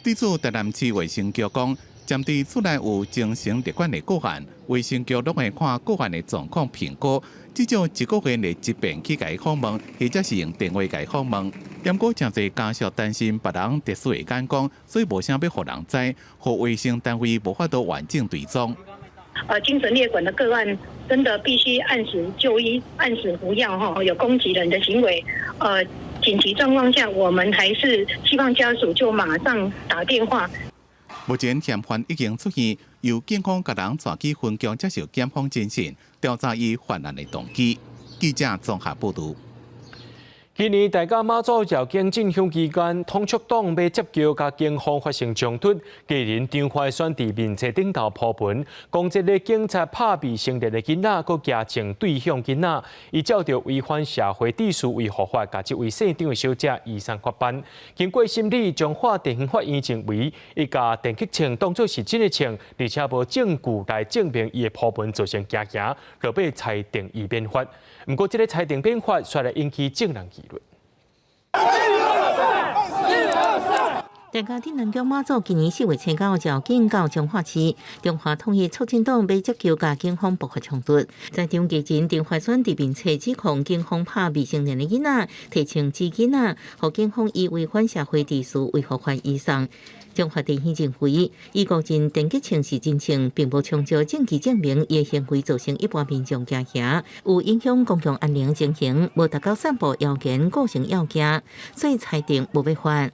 對此，台南市衛生局講，針對厝內有精神疾患的個案，衛生局攏會看個案的狀況評估，至少一個月會一遍去共伊訪問，或者是用電話共伊訪問。毋過，誠濟家屬擔心別人特殊的眼光，所以無啥欲予人知，予衛生單位無法度完整追蹤。精神列管的個案，真的必須按時就醫、按時服藥，哈，有攻擊人的行為，緊急狀況下，我們還是希望家屬就馬上打電話。目前嫌犯已經出院，由警方共人帶去分局接受檢方偵訊，調查伊犯案的動機。記者綜合報導。今年大甲媽祖遶境進香期間，統促黨欲接轎共警方發生衝突，藝人張懷萱佇面冊頂頭鋪文，講這个警察拍未成年的囡仔，閣舉槍對向囡仔，伊照著違反社會秩序維護法，共這位姓張的小姐移送法辦。經過審理，彰化地方法院認為，伊共電擊槍當作是真的槍，而且無證據來證明伊的鋪文造成驚嚇，落尾裁定伊免罰。毋過，這个裁定免罰，煞來引起眾人議論。大甲鎮瀾宮媽祖今年4月初九遶境到彰化市，中華統一促進黨欲接轎共警方爆發衝突。在場藝人張懷萱佇面冊指控警方拍未成年的囡仔，提槍指囡仔，予警方以違反社會秩序維護法移送。彰化地院認為，伊確認電擊槍是真槍，並無充足證據證明伊的行為造成一般民眾驚嚇，有影響公共安寧情形，無達到散布謠言構成要件，所以裁定無違法。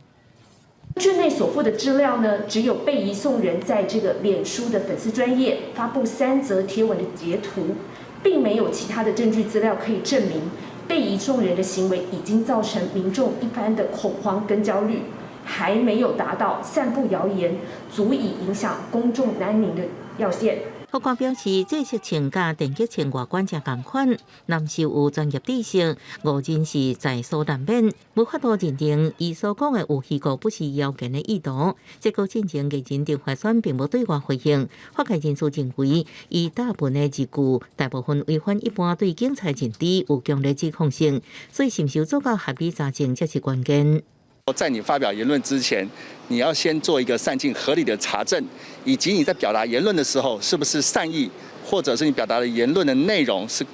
卷內所附的資料呢，只有被移送人在這個臉書的粉絲專頁發布三則貼文的截圖，並沒有其他的證據資料可以證明被移送人的行為已經造成民眾一般的恐慌跟焦慮，還沒有達到散布謠言足以影響公眾安寧的要件。法官表示，這色槍佮電擊槍外觀誠仝款，若毋是有專業知識，誤認是在所難免，無法度認定伊所講的有虛構不實謠言的意圖。這個進前藝人張懷萱並無對外回應。法界人士認為，伊大部分的字句大部分違反一般對警察認知有強烈指控性，所以是毋是有做到合理查證才是關鍵。在你發表言論之前，你要先做一個善盡合理的查證，以及你在表達言論的時候，是不是善意，或者是你表達的言論的內容是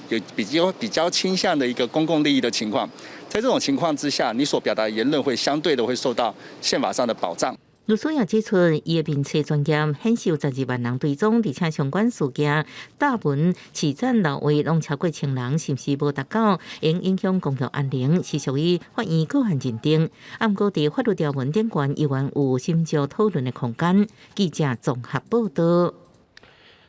有比較傾向的一個公共利益的情況，在這種情況之下，你所表達的言論會相對的會受到憲法上的保障。律師也指出，伊的面冊專頁顯示有12萬人追蹤，而且相關事件大文起讚留話攏超過千人，是毋是無達到應影響公共安寧，是屬於法院個案認定。毋過佇法律條文頂懸，依然有深究討論的空間。記者綜合報導。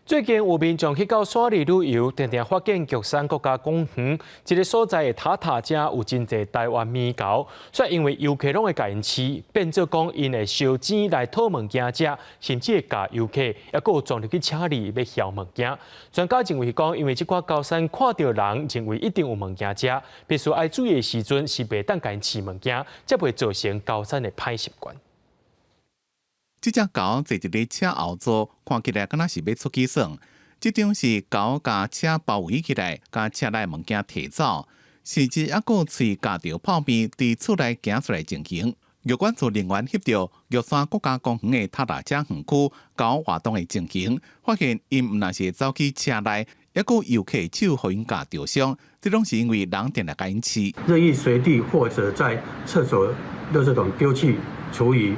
最近有民眾去到山裡旅遊，定定發現玉山國家公園這个所在的塔塔遮有真濟台灣獼猴，煞因為遊客攏會共𪜶飼，變做講𪜶會收錢來討物件食，甚至會共遊客猶閣有撞入去車裡欲枵物件。專家認為講，因為這寡高山看著人，認為一定有物件食，必須愛注意的時陣是袂當共𪜶飼物件，才袂造成高山的歹習慣。這隻猴坐佇咧車後座，看起來敢若是欲出去耍。這種是猴共車包圍起來，共車內物件提走，甚至猶閣喙咬著泡麵，佇厝內行出來情形。玉管處人員翕著玉山國家公園的塔拉遮園區猴活動的情形，發現𪜶毋但是走去車內，猶閣遊客手予𪜶咬著傷，這攏是因為人定定共𪜶飼。任意隨地或者在廁所垃圾桶丟棄廚餘、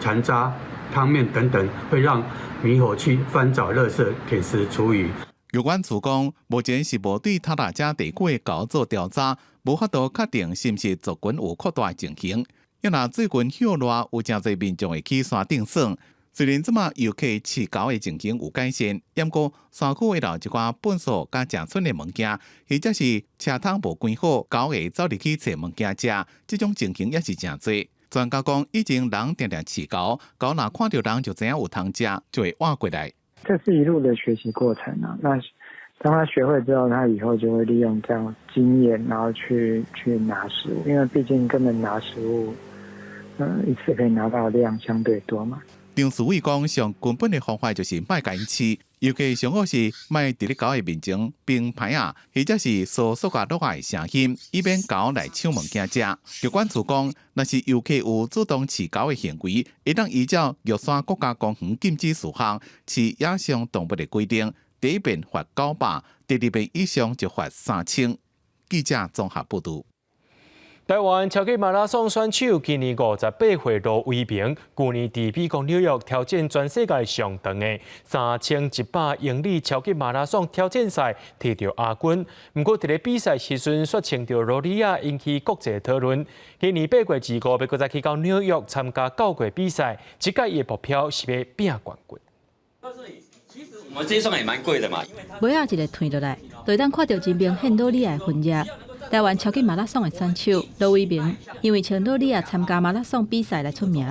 殘渣、湯麵等等，會讓獼猴去翻找垃圾舔食廚餘。玉管處講，目前是無對塔拉遮地區的猴做調查，無法度確定是毋是族群有擴大的情形。抑若最近歇熱，有誠濟民眾會去山頂耍。雖然這馬遊客飼猴的情形有改善，毋過山區會留一寡糞埽佮食剩的物件，或者是車窗無關好，猴會走入去揣物件食，這種情形也是誠濟。專家講，以前人定定飼猴，猴若看著人就知影有通食，就會倚過來。這是一路的學習過程啊。那當他學會之後，他以後就會利用這樣經驗，然後去拿食物，因為畢竟根本拿食物，一次可以拿到的量相對多嘛。張思偉講，上根本的方法就是莫共𪜶飼，尤其上好是莫佇咧猴的面前冰牌仔，或者是嗦塑膠落的聲音，以免猴來搶物件食。玉管處講，若是遊客有主動飼猴的行為，會當依照玉山國家公園禁止事項飼野生動物的規定，第一遍罰900，第二遍以上就罰3000。記者綜合報導。台灣超級馬拉松選手今年58歲盧威明，舊年佇美國紐約挑戰全世界上長的3100英里超級馬拉松挑戰賽，摕著亞軍。毋過佇咧比賽時陣，煞穿著勞力仔，引起國際討論。今年8月25，欲閣再去到紐約參加九月比賽，這屆伊的目標是欲拼冠軍。我們這一雙也蠻貴的嘛。尾仔一个褪落來，就會當看著真明顯勞力仔的痕跡。台灣超級馬拉松的選手盧威明，因為穿勞力仔參加馬拉松比賽來出名。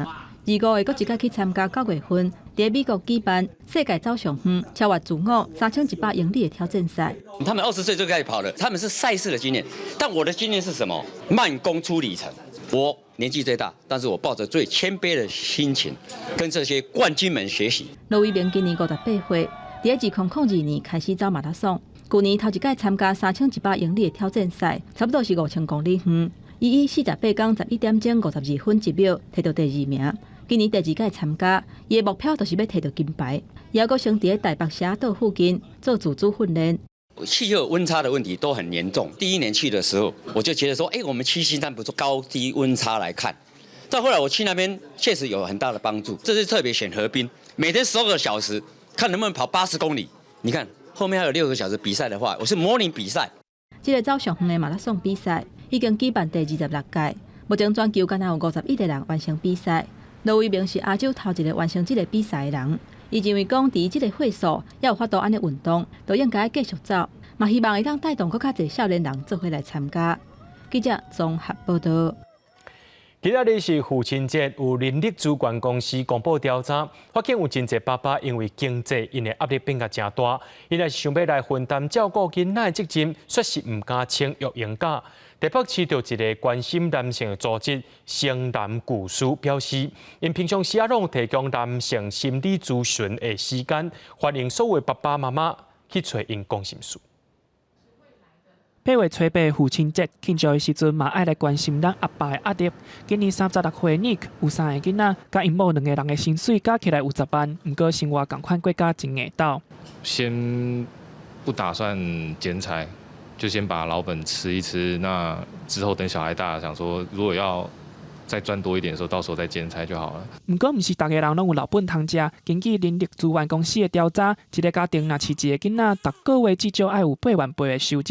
25月閣一擺去參加9月份，佇美國舉辦世界走上遠超越自我3100英里的挑戰賽。他們20歲就開始跑了，他們是賽事的經驗，但我的經驗是什麼？慢工出里程。我年紀最大，但是我抱着最謙卑的心情，跟這些冠軍們學習。盧威明今年58歲，佇2002年開始走馬拉松。舊年頭一擺參加3100英里的挑戰賽，差不多是5000公里遠。伊以48工11點鐘52分1秒摕著第二名。今年第二擺參加，伊的目標就是欲摕著金牌。伊猶閣先佇台北社子島附近做自主訓練。氣候溫差的問題都很嚴重。第一年去的時候，我就覺得說，欸，我們去新山不是高低溫差來看。到後來我去那邊，確實有很大的幫助。這次特別選河濱，每天12個小時，看能不能跑80公里。你看。後面還有6個小時比賽的話，我是模擬比賽。這个走上遠的馬拉松比賽已經舉辦第26屆，目前全球敢若有51個人完成比賽。盧威明是亞洲頭一个完成這个比賽的人。伊認為講，佇這个歲數猶有法度按呢運動，就應該繼續走，嘛希望會當帶動閣較濟少年人做伙來參加。記者綜合報導。今仔日是父親節，有人力資源公司公布調查，發現有真濟爸爸因為經濟𪜶的壓力變甲誠大，𪜶若是想欲來分擔照顧囡仔的責任，煞是毋敢請育嬰假。台北市著一个關心男性的組織，星男故事表示，𪜶平常時仔攏提供男性心理諮詢的時間，歡迎所有爸爸媽媽去揣𪜶講心事。 8月初八父親節慶祝的時陣，嘛愛來關心咱阿爸的壓力。今年36歲 Nick 有三个囡仔，佮𪜶某兩个人的薪水加起來有10萬，毋過生活仝款過甲真硬鬥。先不打算兼差，就先把老本吃一吃。那之後等小孩大，想說如果要再賺多一點的時候，到時候再兼差就好了。毋過，毋是逐个人攏有老本通食。根據人力資源公司的調查，一个家庭若飼一个囡仔，逐个月至少愛有8萬8的收入。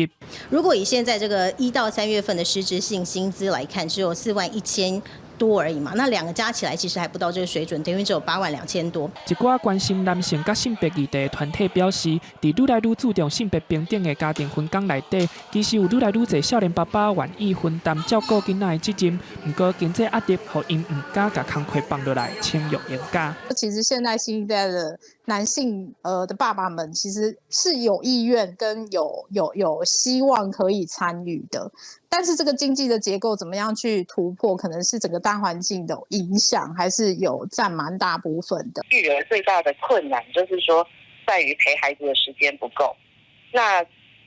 如果以現在這個1到3月份的實質性薪資來看，只有4萬1千多而已嘛，那兩個加起來其實還不到這個水準，等於只有8萬2千多。一寡關心男性佮性別議題的團體表示，佇愈來愈注重性別平等的家庭分工內底，其實有愈來愈濟少年爸爸願意分擔照顧囡仔的責任，毋過經濟壓力，予𪜶毋敢共工課放落來請育嬰假。其實現在新一代的男性的爸爸們，其實是有意願跟有希望可以參與的，但是這個經濟的結構怎麼樣去突破，可能是整個大環境的影響，還是有佔蠻大部分的。育兒最大的困難就是說，在於陪孩子的時間不夠。那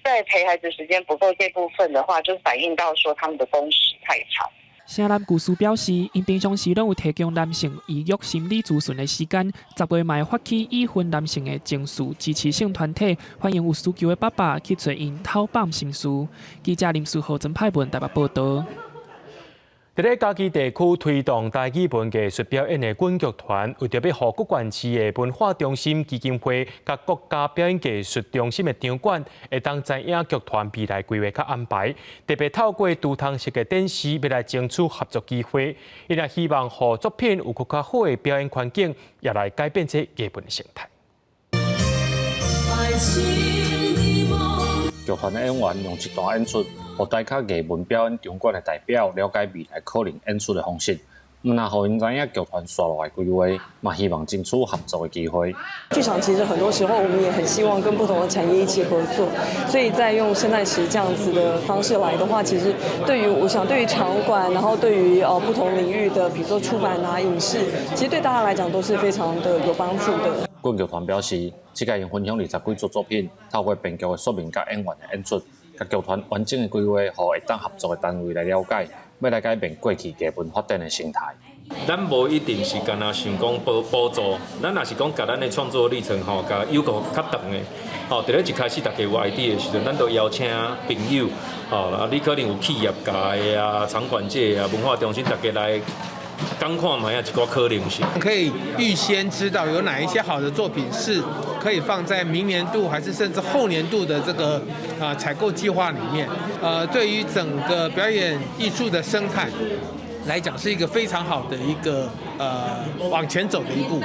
在陪孩子時間不夠這部分的話，就反映到說他們的工時太長。城南舊事表示，𪜶平常時攏有提供男性預約心理諮詢的時間，10月嘛會發起已婚男性的情緒支持性團體，歡迎有需求的爸爸去揣𪜶討放心事。記者林書豪、曾派文台北報道。佇咧嘉義地區推動台語文藝術表演的阮劇團，為著欲予谷關市的文化中心基金會佮國家表演藝術中心的場館，會當知影劇團未來規劃佮安排，特別透過圖騰式的展示，欲來爭取合作機會。𪜶也希望予作品有閣較好的表演環境，也來改變這藝文的生態。劇團的演員用一段演出，予台較藝文表演場館的代表了解未來可能演出的方式，毋但予𪜶知影劇團紲落來規劃，嘛希望爭取合作的機會。劇場其實很多時候，我們也很希望跟不同的產業一起合作，所以在用生態池這樣子的方式來的話，其實對於我想對於場館，然後對於不同領域的，比如說出版啊、影視，其實對大家來講都是非常的有幫助的。阮劇團表示，這屆𪜶分享20幾齣作品，透過編劇的說明佮演員的演出，共劇團完整的規劃，予會當合作的單位來了解，欲來改變過去藝文發展的生態。咱無一定是干焦想講補助，咱若是講共咱的創作歷程吼，共有個較長的，吼，佇咧一開始大家有 idea 的時陣，咱就邀請朋友，吼，啊，你可能有企業界的啊、場館界啊、文化中心，大家來講看覓仔一寡可能性。可以預先知道有哪一些好的作品是可以放在明年度還是甚至後年度的這個啊採購計劃裡面。對於整個表演藝術的生態來講，是一個非常好的一個往前走的一步。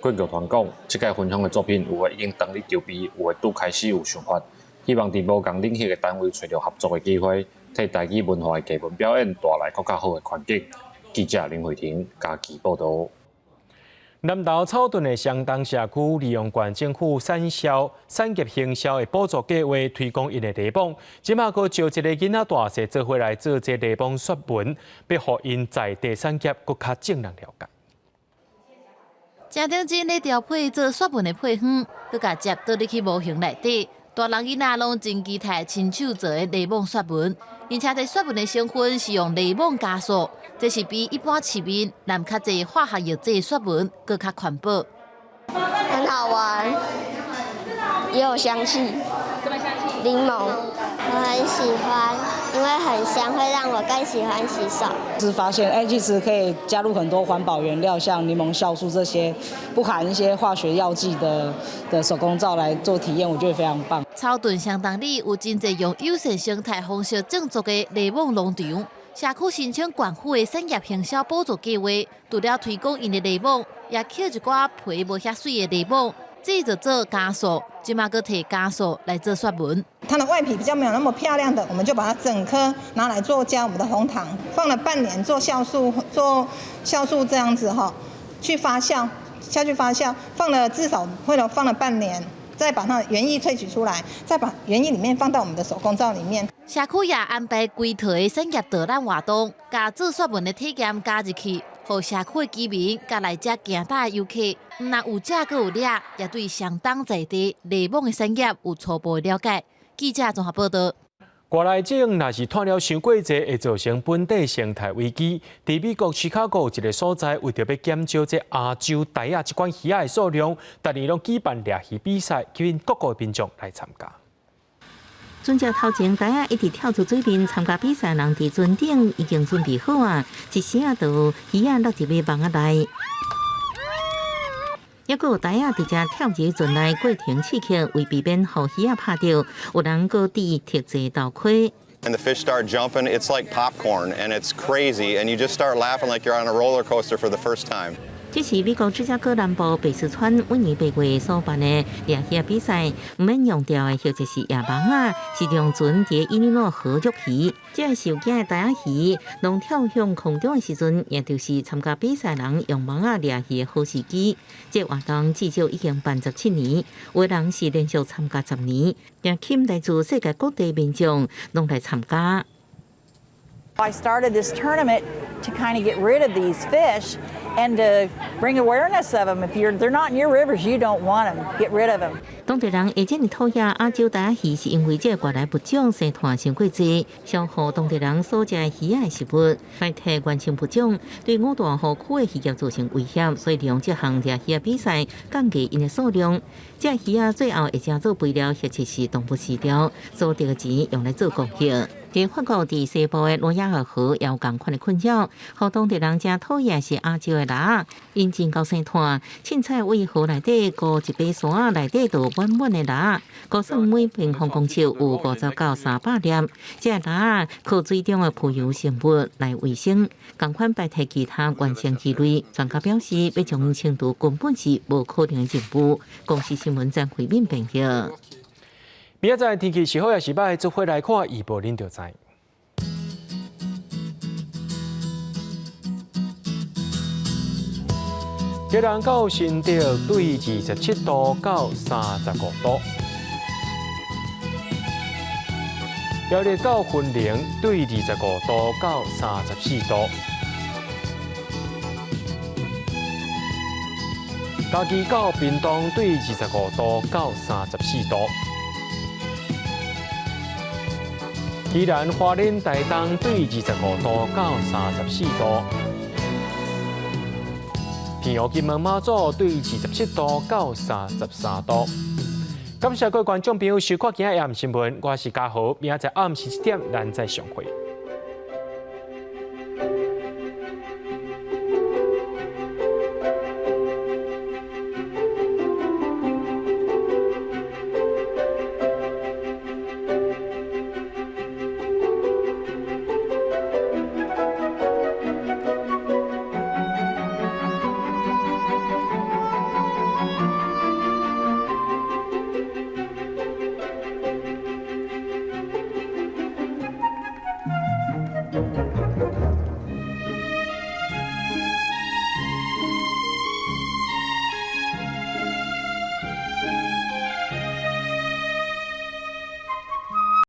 阮劇團講，這屆分享的作品有的已經當咧籌備，有的拄開始有想法，希望佇無仝領域的單位揣著合作的機會，替台語文化的藝文表演帶來閣較好的環境。記者林慧婷嘉義報導。南投草屯的雙東社區利用縣政府產銷產業行銷的補助計劃推廣𪜶的檸檬，這馬閣招一個囡仔大細做伙來做這檸檬雪文，欲予𪜶在地產業閣較眾人了解。正認真咧調配做雪文的配方，閣共汁倒入去模型內底。大人囡仔攏真期待親手做的檸檬雪文，而且這雪文的成分是用檸檬加素，這是比一般市面攕較濟化學藥劑雪文閣較環保。很好玩，也有香氣。什麼香氣？檸檬，我很喜歡，因為很香，會讓我更喜歡洗手。是發現，哎，其實可以加入很多環保原料，像檸檬酵素這些不含一些化學藥劑的手工皂來做體驗，我覺得非常棒。草屯鄉當裡有真濟用友善生態方式種植的檸檬農場，社區申請縣府的產業行銷補助計劃，除了推廣𪜶的檸檬，也抾一寡皮無遐媠的檸檬製作做酵素，這馬閣提酵素來做雪文。它的外皮比較沒有那麼漂亮的，我們就把它整顆拿來做加我們的紅糖，放了半年做酵素，做酵素這樣子哈，去發酵下去發酵，放了至少會了放了半年，再把它原液萃取出來，再把原液裡面放到我們的手工皂裡面。社區也安排規套的產業導覽活動，共做雪文的體驗加入去，予社區的居民佮來遮行搭的遊客，毋但有食閣有掠，也對相當在地檸檬的產業有初步的了解。記者綜合報道。外來種若是湠了傷過濟，會造成本地生態危機。佇美國芝加哥一個所在，為著欲減少這亞洲鯛仔這款魚仔的數量，逐年攏舉辦掠魚比賽，吸引各國民眾來參加。船隻頭前鯛仔一直跳出水面，參加比賽人佇船頂已經準備好啊，一時仔就魚仔落入去網仔內。猶閣有鯛仔佇遮跳入船內過程刺激，為避免予魚仔拍著，有人閣戴特製頭盔。 And the fish start jumping, it's like popcorn, and it's crazy, and you just start laughing like you're on a roller coaster for the first time. 這是美國芝加哥南部白石川每年8月所辦的掠魚比賽，毋免用釣的或者是野網仔，是用船佇伊利諾河捉魚。這个受驚的鯛仔魚，攏跳向空中的時陣，也就是參加比賽人用網仔掠魚的好時機。這個活動至少已經辦17年，有的人是連續參加10年，也吸引來自世界各地民眾攏來參加。 I started this tournament to kind of get rid of these fish, And to bring awareness of them. If they're not in your rivers, you don't want them. Get rid of them. 當地人會遮爾討厭亞洲帶仔魚，是因為這個外來物種生湠傷過濟，消耗當地人所食的魚仔的食物，代替原生物種，對五大湖區的漁業造成威脅，所以利用這項掠魚仔比賽降低𪜶的數量。這魚仔最後會食做肥料，或者是動物飼料，所得的錢用來做公益。佇法國佇西部的羅亞爾河也有仝款的困擾，予當地人誠討厭是亞洲的蜊仔，𪜶真𠢕生湠，凊彩佇河內底孤一把沙內底就滿滿的蜊仔，估算每平方公尺有50到300粒。這蜊仔靠水中的浮游生物來維生，仝款代替其他原生魚類。專家表示，欲將𪜶清除根本是無可能的任務。公視新聞張惠敏編譯。明仔載天氣是好抑是䆀，做伙來看預報，恁就知。基隆到新竹對27度到35度，苗栗到雲林對25度到34度，嘉義到屏東對25度到34度。宜蘭花蓮台東對25度到34度，澎湖金門馬祖對27度到33度。感謝各位觀眾朋友收看今仔日新聞，我是嘉豪，明仔載暗時7點，咱再相會。